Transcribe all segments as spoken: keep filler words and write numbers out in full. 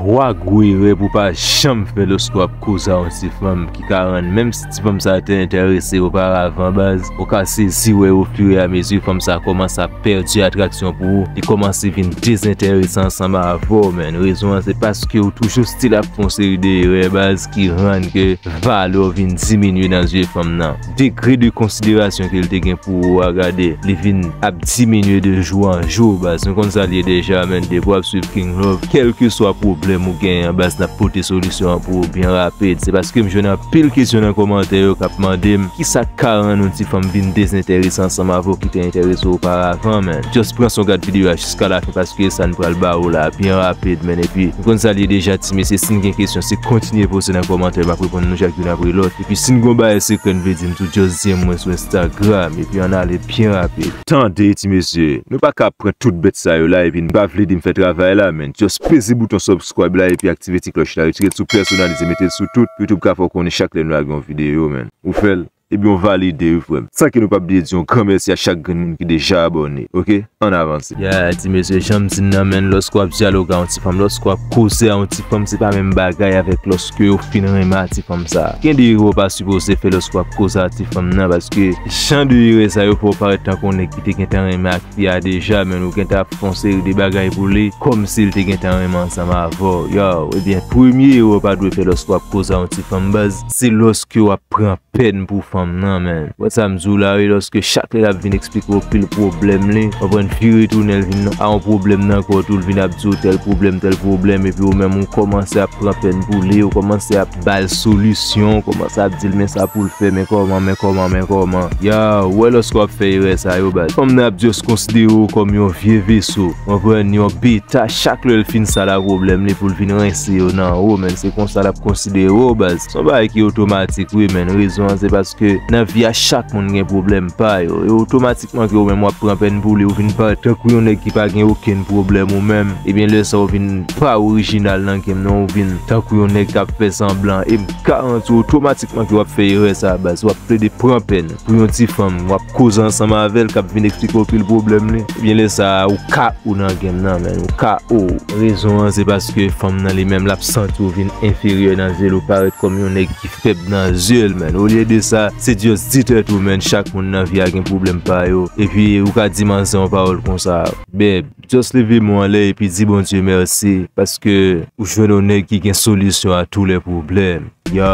Twa gwo erè pou w pa janm fè lòske w ap koze a yon ti fanm ki ka rann, menm si ti fanm sa a te enterese oparavan, baz, ou ka sezi wè ofiramezi fanm sa a kòmanse ap pèdi atraksyon pou ou, li kòmanse vin dezenterese ansanm avè w, menn. Rezon an se paske ou toujou still ap fè yon seri de erè, baz, ki rann ke valè w vin diminye nan zye fanm nan. Degre de konsiderasyon ke l te gen pou ou a, gade, li vin ap diminye de jou an jou, baz. Nou konn sa l ye deja, menn, depi w ap swiv King Love, kèlkeswa pwoblèm ou genyen, baz, n ap pote solisyon an pou ou byen rapid. Se paske m jwenn anpil kesyon nan kòmantè yo k ap mande m kisa k ka rann yon ti fanm vin dezenterese ansanm avè w ki te enterese w oparavan, menn. Just pran son gad videyo a jiska lafen paske sa n pral ba ou la byen rapid, menn. Epi, nou konn sa l ye deja, ti mesye, si n gen kesyon, se kontinye poze nan kòmantè, m ap reponn nou chak youn apre lòt. Epi si n gon bagay sekrè n vle di m tou, just D M mwen sou Instagram, epi ann ale byen rapid. Tande, ti mesye, nou pa ka pran tout bèt sa yo la, epi n pa vle di m fè travay la, menn. Just peze bouton subscribe la, epi aktive ti klòch la, retire l sou pèsonalize, mete l sou tout, pou YouTube ka fè w konnen chak lè nou lage yon videyo, menn. Ou fè l? Ebyen, w valide, wi, frè m. San ke nou p ap bliye di yon gran mèsi a chak grenn moun ki deja abòne, oke? Ann avanse. Ya, ti mesye, jan m di n nan, menn, lòske w ap dyaloge a yon ti fanm, lòske w ap koze a yon ti fanm, se pa menm bagay avèk lòske w fin renmen a ti fanm sa a. Gen de erè w pa sipoze fè lòske w ap koze a ti fanm nan, paske jan de erè sa yo fè w parèt tankou yon nèg ki te gentan renmen ak fi a deja, menn, ou gentan ap fè yon seri de bagay pou li, kòmsi l te gentan renmen ansanm avè w. Yo, ebyen, premye erè w pa dwe fè lòske w ap koze a yon ti fanm, baz, se lòske w ap pran pèn pou fanm nan, menn. Wè sa m di w la, wi, lòske chak lè l ap vin eksplike w pil pwoblèm li, w konprann, vire tounen l vin a yon pwoblèm nan kò tou, l vin ap di w tèl pwoblèm, tèl pwoblèm, epi ou menm ou kòmanse ap pran pèn pou li, ou kòmanse ap ba l solisyon, ou kòmanse ap di l men sa pou l fè, men kòman, men kòman, men kòman. Ya, w wè lòske w ap fè erè sa yo, baz. Fanm nan ap just konsidere w kòm yon vye veso, w konprann, yon beta, chak lè l fin sal a pwoblèm li pou l vin rense yo nan ou, menn, se konsa l ap konsidere w, baz. Se yon bagay ki otomatik, wi, menn. Rezon an, se paske nan vi a, chak moun gen pwoblèm pa yo. E otomatikman ke ou menm w ap pran pèn pou li, ou vin parèt tankou yon nèg ki pa gen okenn pwoblèm ou menm. Ebyen, lè sa a, ou vin pa orijinal nan game nan, ou vin tankou yon nèg k ap fè sanblan. E m garanti w otomatikman ke w ap fè erè sa a, baz. W ap plede pran pèn pou yon ti fanm, w ap koze ansanm avè l, k ap vin eksplike w pil pwoblèm li. Ebyen, lè sa a, ou K O nan game nan, menn. Ou K O. Rezon an, se paske fanm nan li menm, l ap santi w vin enferyè nan zye l, ou parèt kòm yon nèg ki fèb nan zye l, menn. Olye de sa, se just di tèt ou, menn, chak moun nan vi a gen pwoblèm pa yo. Epi, ou ka di manzè yon pawòl konsa, bèb, just leve men w anlè epi di Bondye mèsi, paske ou jwenn yon nèg ki gen solisyon a tous les problèmes. Yo,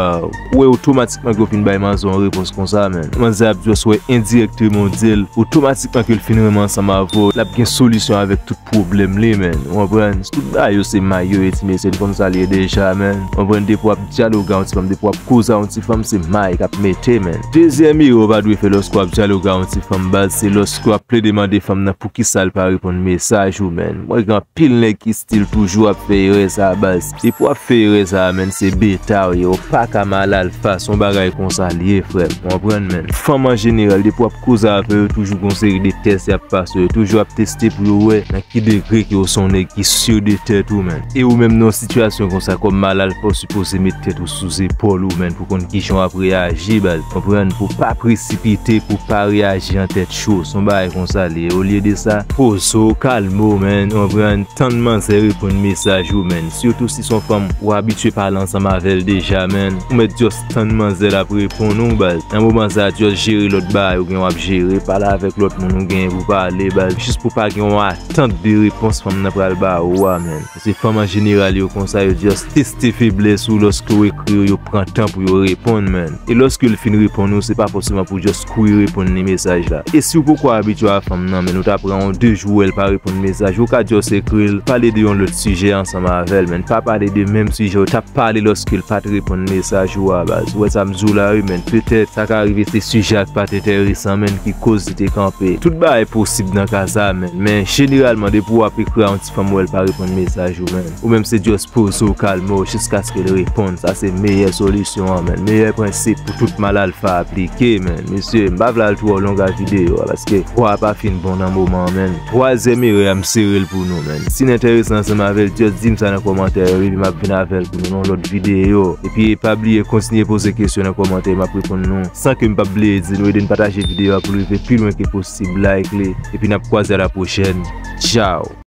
ou wè otomatikman ke w fin bay manzè yon repons konsa, menn. Manzè ap just wè endirèkteman w di l, otomatikman ke l fin renmen ansanm avè w, l ap gen solisyon avèk tout pwoblèm li, menn. Ou konprann? Tout bagay yo se may yo ye, ti mesye, n konn sa l ye deja, menn. Ou konprann? Depi w ap dyaloge a yon ti fanm, depi w ap koze a yon ti fanm, se may k ap mete, menn. Dezyèm erè w pa dwe fè lòske w ap dyaloge a yon ti fanm, baz, se lòske w ap plede mande fanm nan poukisa l pa reponn mesaj ou, menn. Mwen gen anpil nèg ki still toujou ap fè erè sa a, baz. Depi w ap fè erè sa a, menn, se beta w ye. Ou pa ka mal alfa, se yon bagay konsa l ye, frè m. Ou konprann, menn? Fanm an jeneral, depi w ap koze avè yo, toujou gon seri de tès y ap pase, yo toujou ap teste pou yo wè nan ki degre ke w se yon nèg ki si de tèt ou, menn. E ou menm nan yon sitiyasyon konsa, kòm mal alfa, w sipoze met tèt ou sou zepòl ou, menn, pou konn kijan w ap reyaji, baz. Konprann? Pou pa presipite, pou pa reyaji an tèt cho. Se yon bagay konsa l ye. Olye de sa, poze w, kalme w, menn. Konprann? Tann manzè reponn mesaj ou, menn. Sitou si se yon fanm ou abitye pale ansanm avè l deja, menn. Ou mèt just tann manzè l ap reponn ou, baz. Nan moman sa a, just jere lòt bagay ou gen w ap jere, pale avèk lòt moun ou genyen pou pale, baz. Jis pou pa gen yon atant de repons fanm nan pral ba ou a, menn. Se fanm an jeneral yo konsa, yo just teste feblès ou lòske w ekri yo, yo pran tan pou yo reponn, menn. E lòske l fin reponn ou, se pa fòseman pou just kouri reponn li mesaj la. E si w poko abitye a fanm nan, menn, ou ta pran yon de jou wè l pa reponn mesaj, ou ka just ekri l, pale de yon lòt sijè ansanm avè l, menn. Pa pale de menm sijè ou t ap pale lòske l pa t reponn mesaj ou a, baz. Ou wè sa m di w la, wi, menn. Petèt, sa ka rive se sijè a k pa t enteresan, menn, ki koz li te kanpe. Tout bagay posib nan ka sa, menn. Men, jeneralman, depi w ap ekri a yon ti fanm, ou wè l pa reponn mesaj ou, menn. Ou menm, se just poze w, kalme w, jiskaske l reponn. Sa se meyè solisyon an, menn. Meyè prensip pou tout mal alfa aplike, menn. Mesye, m pa vle al twò long a videyo a, paske vwa a pa fin bon nan moman an, menn. Twazyèm erè a, m sere l pou nou, menn. Si n enterese ansanm avè l, just di m sa nan kòmantè yo, epi m ap vin avè l pou nou nan yon lòt videyo. Epi, pa bliye, kontinye poze kesyon nan kòmantè, m ap reponn nou. San ke m p ap bliye di nou, ede n pataje videyo a pou l rive pi lwen ke posib, like li, epi n ap kwaze a la pwochèn. Tchao!